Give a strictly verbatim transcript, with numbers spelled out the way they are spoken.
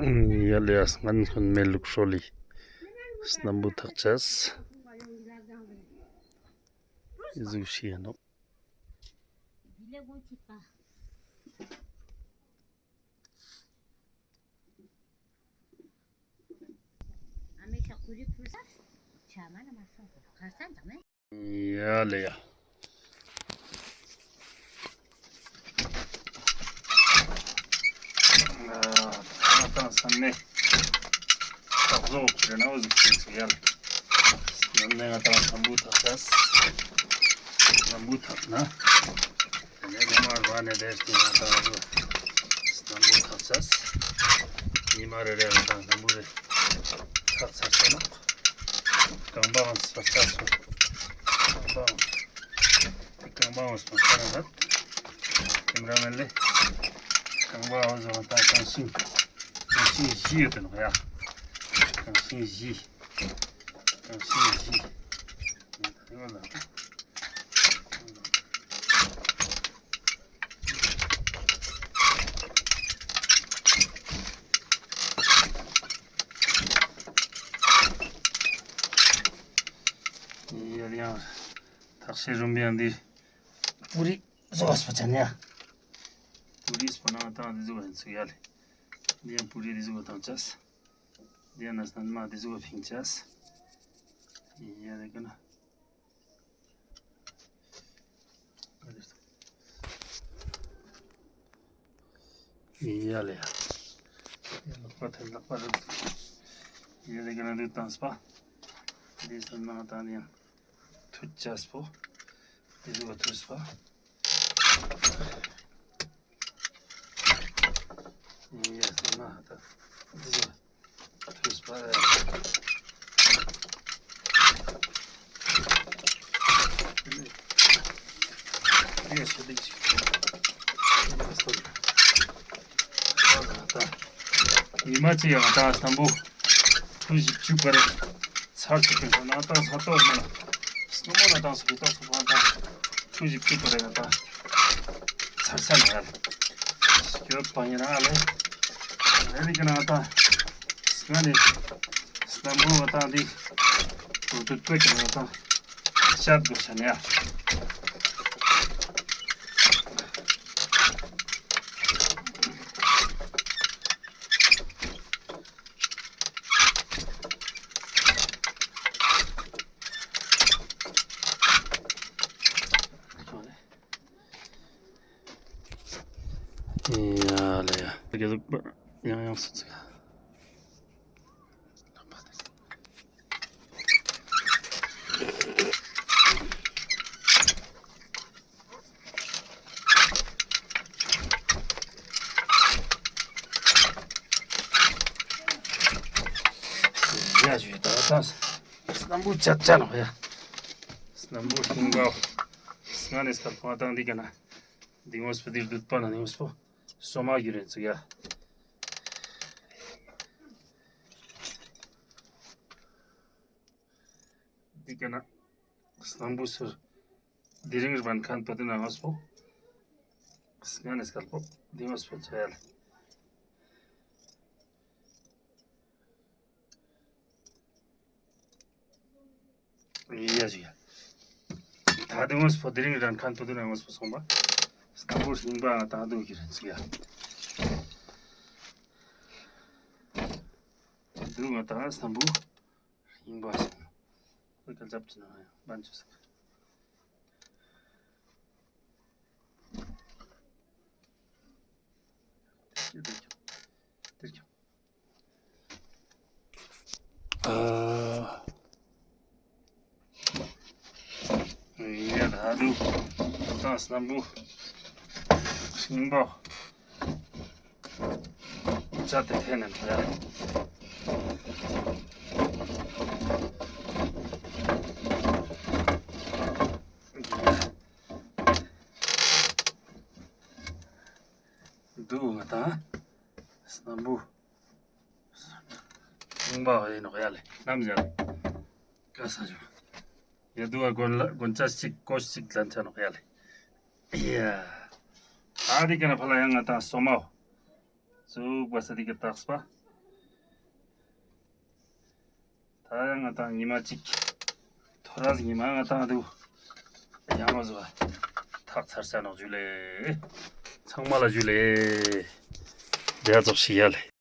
ཡ་ལེ་ཡ་སྔན་ཁོན་མེ་ལུག་ཧྲོ་ལི་སྣམ་བུ་ཐག་ཅེས་ཟུག་ཤི་ཡ་ནོག། ཡ་ལེ་ཡ། ང་ཏང་སྣམ་མེ་ཐག་ཟོ་ཁྱེར་ན་འོ་ཟུག་ཅེས་ཡ་ལེ། སྣམ་མེ་ང་ཏང་སྣམ་བུ་ཐག་ཅེས། སྣམ་བུ་ཐག་ན། ཏེ་ནེ་ལོ་མ་ར་ནེ་དེ་སྟེ་ང་ཏང་སྣམ་བུ་ཐག་ཅེས། ཉི་མ་རེ་རེ་ང་ཏང་སྣམ་བུ་རེ་ཐག་ཚར་ཆ་ནོག། རྐང་པའང་སྤར་ཆ་སོང་། རྐང་པའང་། རྐང་པའང་སྤར་ཆ་ན་ད། ཁྱེམ་ར་མེ་ལེ། རྐང་པའང་ཟོ་ང་ཏང་རྐང་ཤིང་། རྐང་ཤིང་བཞི་ཡོད་དེ་ནོག་ཡ། རྐང་ཤིང་བཞི། རྐང་ཤིང་བཞི། ཡ་ད་ཡོད་ལ། ཡ་ཡ། ཐག་ཤེས་རུང་བའང་འདི་པུ་རི་ཟོ་བ་སྤོ་ཅན་ཡ། པུ་རི་སྤོ་ན་ང་ཏང་འདི་ཟོ་བ་ཡིན་ཚུགས་ཡ་ལེ། འདི་ཡང་པུ་རི་འདི་ཟོ་བ་བཏང་ཅེས། འདི་ཡང་ན་སྣམ་མ་འདི་ཟོ་བ་ཕིང་ཅེས། ཡ་ལེ་ཀ་ན། ཡ་ལེ་ཡ། ལག་པ་ཐལ་ལག་པ་རེད། ཡ་ལེ་ཀ་ན་འདི་བཏང་སྤ། འདི་སྣམ་མ་བཏང་ནི་ཡང་ཐུད་ཅེས་པོ། འདི་ཟོ་བ་ཐུད་སྤ། ཡ་སྣམ་མ་ཧ་ད། འདི་ཟོ་བ་ཐུད་སྤ། ཡ་སོ་འདི་ཞིག། ད་ཉི་མ་གཅིག་ཡང་ད་སྣམ་བུ་ཐུན་བཞི་བཅུ་པར་ཚར་ཅིག་ཀུན་སོང་ན་ད་ས་ཏོག་མ་ན་སྣུམ་མོ་ན་ད་སོ་གི་ཏོག་སོ་པ་ད་ཐུན་བཞི་བཅུ་པར་ཡང་ད་ཚར་ས་ན་ཡ་ལེ། སྐྱོད་པ་ཡིན་ན་ལེ། ལེ་ལེ་ཀ་ན་ད་སྔ་ནས་སྣམ་བུ་ང་ཏང་འདི་རུ་ཏུ་ཏུ་ཀ་ན་ང་ཏང་ཤད་དགོས་ས་ནས། ཡ་ལེ་ཡ། ཡང་ཡང་སུ་ཚིག་ཡ་ཞུ་ད་ད་སྣམ་བུ་ཅད་ཅད་ནོག་ཡ། སྣམ་བུ་ཤིང་བ་སྔ་ནས་སྐལ་ཕོ་ང་ཏང་འདི་ཀ་ན་འདི་ངོས་པོ་འདིར་སྡུད་པ་ན་འདི་ངོས་པོ་སོ་མ་རྒྱུ་རེན་ཚུགས་ཡ། འདི་ཀ་ན་སྣམ་བུ་སུར་དེ་རིང་རི་བན་ཁན་པོ་དེ་ན་ངོས་པོ་སྔ་ནས་སྐལ་པོ་འདི་ངོས་པོ་ཚོ་ཡ་ལེ། ཡ་ཞིག་ཡ། ད་དུང་ངོས་པོ་དེ་རིང་རན་ཁན་དུ་དུ་ན་ངོས་པོ་སོང་པ། སྣམ་བུ་ཤིང་བ་ད་དུང་གི་རན་ཚུགས་ཡ། དུ་ང་ད་སྣམ་བུ་ཤིང་བ་སོང་། ཁོས་ཀ་ལ་ཅབ་ཅི་ན་ཡང་བན་ཆུ་ས། དེར་ཁྱོད། དེར་ཁྱོད། ཨ། ཡ་ད་དུ་ད་སྣམ་བུ་ཤིང་བ་ཅད་དེ་ཐེན་ནས་ཡ། དུ་ང་ད་སྣམ་བུ་ཤིང་བ་ཡིན་ནོག་ཡ་ལེ། ནམ་ཟེར་ལེ། ཀ་ས་ཞོ། ཡ་དུ་བ་གོན་ལ་གོན་ཆ་ཞིག་ཀོ་ཞིག་ལན་ཆ་ནོག་ཡ་ལེ། ཡ། ཨ་དེ་ཀ་ན་ཕ་ལ་ཡང་ང་ད་སོ་མའོ། ཙུག་པ་ས་དེ་ཀ་ཏགས་པ། ད་ཡང་ང་ཏང་ཉི་མ་གཅིག་ཐོ་རས་ཉི་མ་ང་ཏང་དུ་ཡང་བ་ཟོ་ཐག་ཚར་ས་ནོག་ཇུ་ལེ། ཚང་མ་ལ་ཇུ་ལེ། རྒྱ་ཙོགས་ཤིག་ཡ་ལེ།